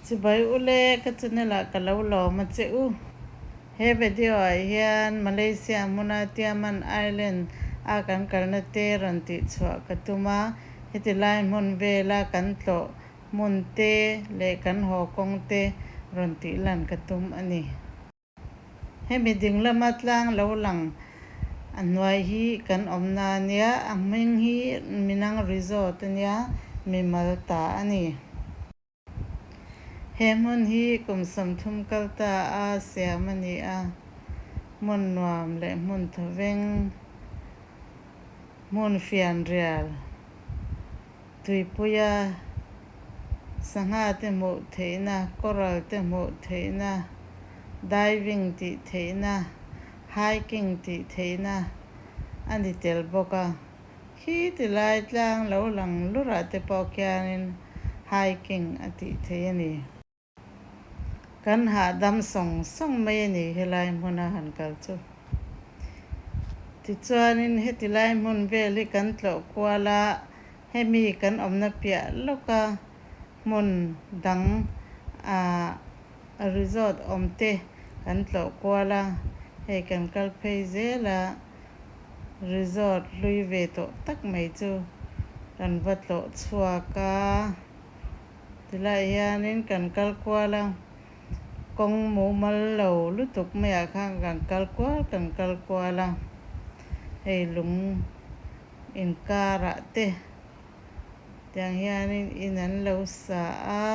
Chibai ule ka channel ah ka lo lawm a che u. He video ah hian Malaysia hmuna Tiaman Island a kan kalna te rawn tih chhuah ka tum a, heti lai hmun vela kan tlawh hmun te leh kan haw kawng te rawn tih lan ka tum a ni. Hemi ding lama tlang lo lang a hnuai hi kan awmna a nia, a hming hi Minang Resort a nia, mimal ta a ni. He hmun hi kum 30 kal ta a siam a ni a, hmun nuam leh hmun thawveng, hmun fianrial. Tuipuia sangha te hmuh theihna, coral te hmuh theihna, diving tih theihna, hiking tih theihna a ni tel bawk a. Khi ti lai tlang lo lang lurah te pawh khianin hiking a tih theih a ni. Kan hahdam sawng sawng mai a ni helai hmuna han kal chu. Tichuanin heti lai hmun vel hi kan tlawh kual a, hemi kan awmna piah lawka hmun dang ah resort awm te kan tlawh kual a, hei kan kal phei zel a, resort hlui ve tawh tak mai chu kan va tlawh chhuak a. Tilaiah hianin kan kal kual a, kawng mumal lo lutuk maiah khan kan kal kual kan kal kual a, hei lung inkarah te tiang hianin in an lo sa a.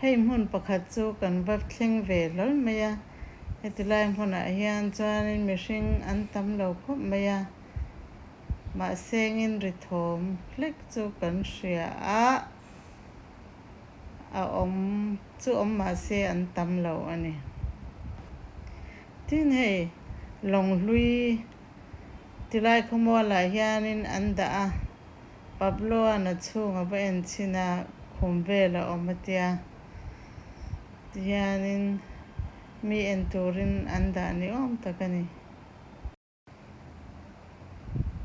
Hei hmun pakhat chu kan va thleng ve hlawl mai a, heti lai hmunah hian chuanin mihring an tam lo khawp mai a. Mahsengin ri thawm hlek chu kan hria a, a awm chu awm mahse an tam lo a ni. Tin hei lawng hlui tilai khawmualah hianin an dah a, Pablo-a'n a chhung a va en chhin a, khum vel a awm a tia. Tihianin mi en turin an dah ni awm tak a ni.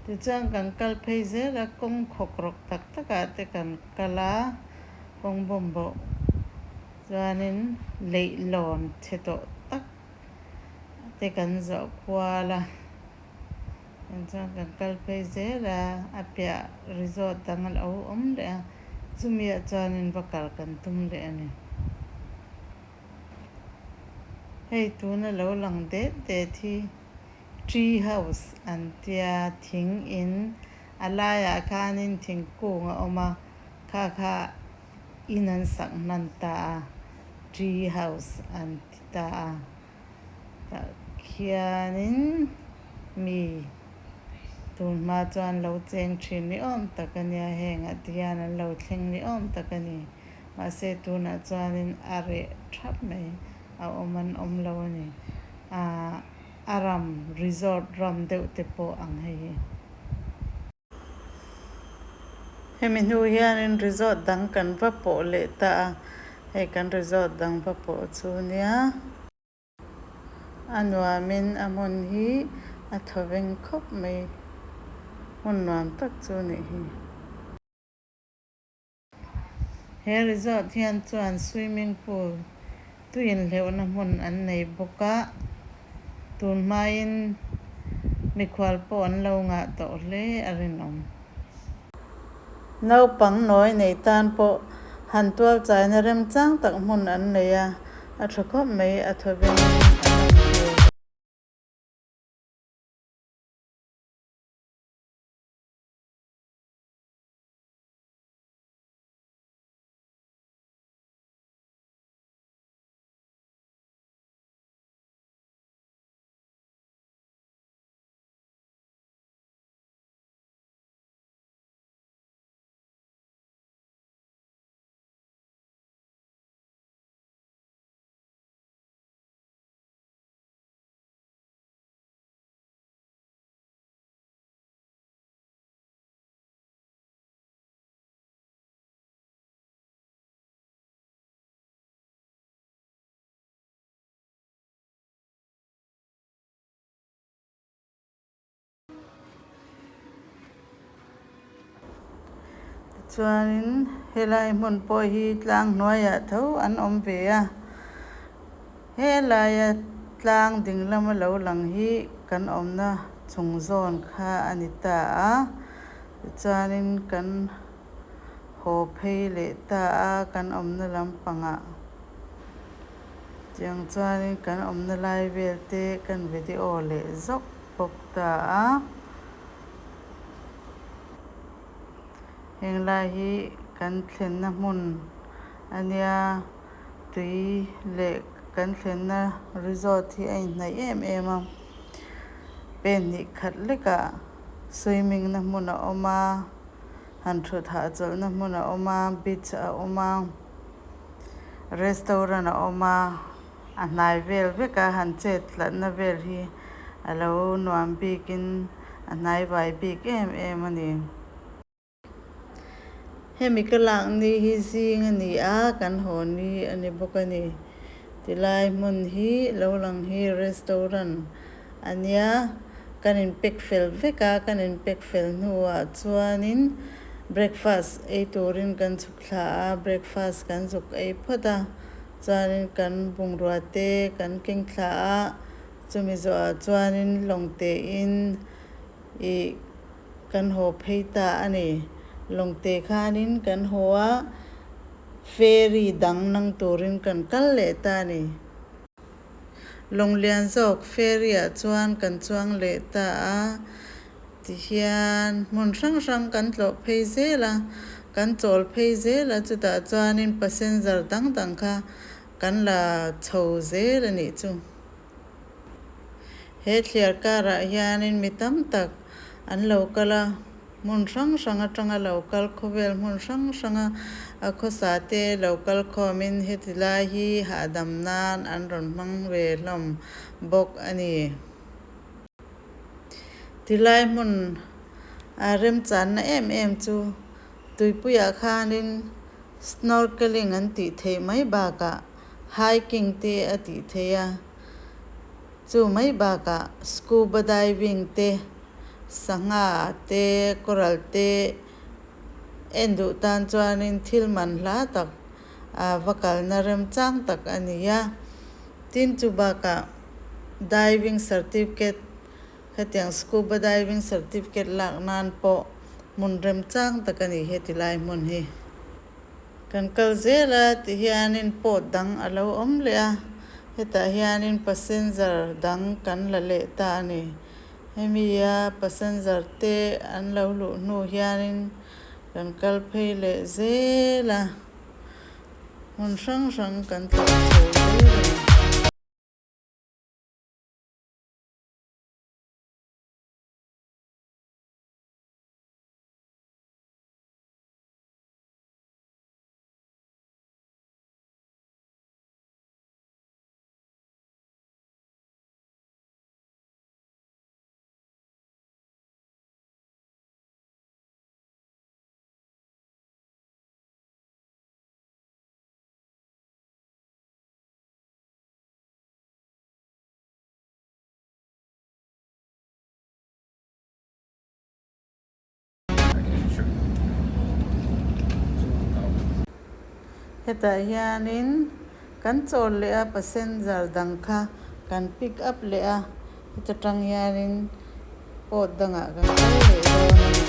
Tichuan kan kal phei zel a, kawng khawk rawk tak takah te kan kal a, kawng bawmbawh chuanin leihlawn chhe tawh tak te kan zawh kual a, tichuan kan kal phei zel a, a piah resort dang a lo awm leh a, chumiah chuanin va kal kan tum leh a ni. Hei tuna lo lang det det hi tree house an tia thing in a laiah khanin thingkung a awm a, kha kha in an sak hman ta a, tree house an ti ta a, tah khianin mi tun hma chuan lo cheng thin ni awm tak a nia, hengah te hian an lo thleng ni awm tak a ni. Mahse tunah chuanin a reh thap mai, a awm an awm lo a ni. Ahh a ram, resort ram deuh te pawh ang hei hi. Hemi hnu hianin resort dang kan va pawh leh ta a, hei kan resort dang va pawh chu nia. A nuamin a hmun hi a thawveng khawp mai, hmun nuam tak chu nih hi. He resort hian chuan swimming pool tui inhleuhna hmun an nei bawk a, tun hmain mikhual pawh an lo ngah tawh hle a rinawm. Naupang nawi nei tan pawh han tual chaina remchang tak hmun an nei a, a tha khawp mai a thawvengin a nawm hmel. Chuanin helai hmun pawh hi tlang hnuaiah tho an awm ve a helaia tlang ding lama lo lang hi kan awmna chung zawn kha a ni ta a tichuanin kan haw phei leh ta a kan awmna lampangah tiang chuanin kan awmna lai vel te kan video leh zawk bawk ta a. Heng lai hi kan thlenna hmun a nia tui leh kan thlenna resort hi a inhnaih em em a pen hnih khat lekah swimming na hmun a awm a han thut hahchawlhna hmun a awm a beach a awm a restaurant a awm a a hnai vel vek a han chet tlatna vel hi a lo nuam bikin a hnai vai bik em em a ni. Hemi ka lak ni hi zing a ni a, kan haw ni a ni bawk a ni. Tilai hmun hi lo lang hi restaurant a nia, kan in pack fel vek a, kan in pack fel hnuah chuanin breakfast ei turin kan chhuk thla a, breakfast kan zuk ei phawt a, chuanin kan bungrua te kan keng thla a, chumi zawhah chuanin lawng tein Ih, kan haw phei ta a ni. Lawngte khanin kan haw a, ferry dang nang turin kan kal leh ta a ni. Lawng lian zawk ferry ah chuan kan chuang leh ta a, tihian hmun hrang hrang kan tlawh phei zel a, kan chawl phei zel a, chutah chuanin passenger dang dang kha kan la chho zel a nih chu. He thliar karah hianin mi tam tak an lo kal a, hmun hrang hrang atanga lo kal, khawvel hmun hrang hranga a khawsa te lo kal khawmin heti lai hi hahdam nan an rawn hmang ve hlawm bawk a ni. Tilai hmun a remchanna em em chu tuipuiah khanin snorkeling an tih theih mai bakah hiking te a tih theih a, chu mai bakah scuba diving te, sangha te, coral te en duh tan chuanin thil man hla tak a va kalna remchang tak a ni a, tin chu bakah diving certificate khatiang scuba diving certificate lak nan pawh hmun remchang tak a ni heti lai hmun hi. Kan kal zel a ti hianin pawt dang a lo awm leh a, hetah hianin passenger dang kan la leh ta a ni. Hemi a passenger te an lo luh hnu hianin kan kal phei leh zel a, hmun hrang hrang kan tlawh chho zel a ni. Hetah hianin kan chawl leh a passenger dang kha kan pick up leh a, heta tang hianin port dangah kan kal leh dawn a ni.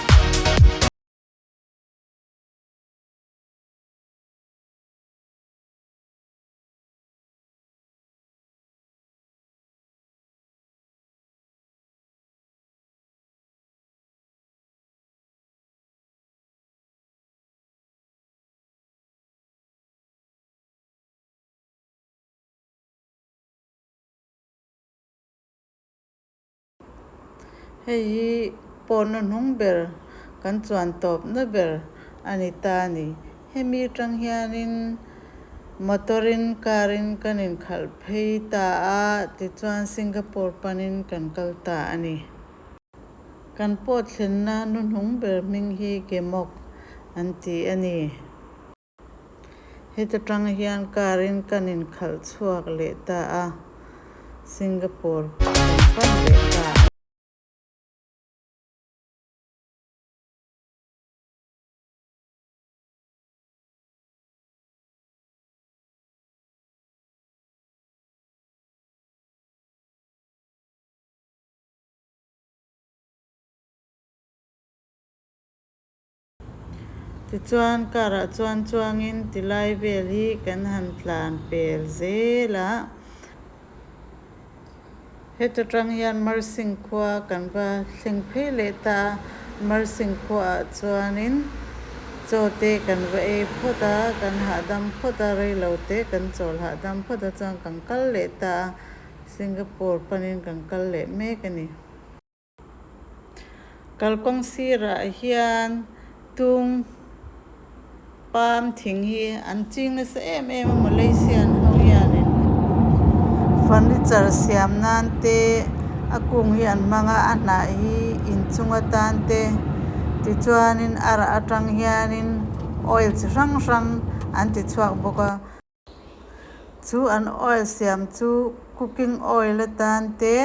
Hei hi pawhna hnung ber kan chuan tawpna ber a ni ta a ni. Hemi atang hianin motor-in car-in kan inkhalh phei ta a, tichuan Singapore panin kan kal ta a ni. Kan pawh thlenna nuhnung ber hming hi Gemok an ti a ni. Heta tang hian car in kan inkhalh chhuak leh ta a, Singapore kan pan leh ta a. Tichuan car ah chuan chuangin tilai vel hi kan han tlan pel zel a. Heta tang hian Mersing khua kan va thleng phei leh ta a, Mersing khuaah chuanin chaw te kan va ei phawt a, kan hahdam phawt a, reilo te kan chawl hahdam phawt a chuan kan kal leh ta a, Singapore panin kan kal leh mek a ni. Kalkawng sirah hian tung palm thing hi an ching nasa em em a Malaysian ho hianin furniture siam nan te a kung hi an hmang a a hnah hi inchung atan te tichuanin a rah atang hianin oil chi hrang hrang an ti chhuak bawk a. Chu an oil siam chu cooking oil atan te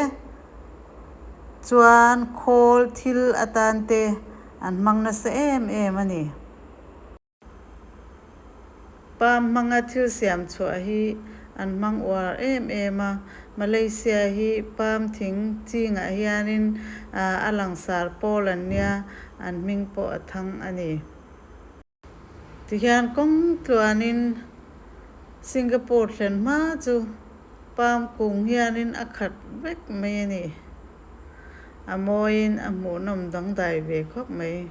chuan khawl thil atan te an hmang nasa em em a ni. Palm hmanga thil siam chhuah hi an hmang uar em em a, Malaysia hi palm thing chingah hianin a langsar pawl an nia, an hming pawh a thang a ni. Tihian kawng tluanin Singapore thlen hma chu palm kung hianin a khat vek mai a ni. A mawiin a hmuhnawm dangdai ve khawp mai.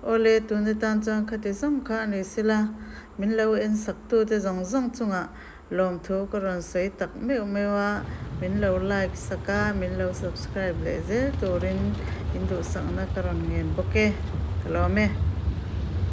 Awle, tun atan chuan khati zawng kha a ni sila, min lo en saktute zawng zawng chungah lawmthu ka rawn sawi tak meuh meuh a, min lo like sak a, min lo subscribe leh zel turin in duhsakna ka rawn ngen bawk e. Ka lawm e.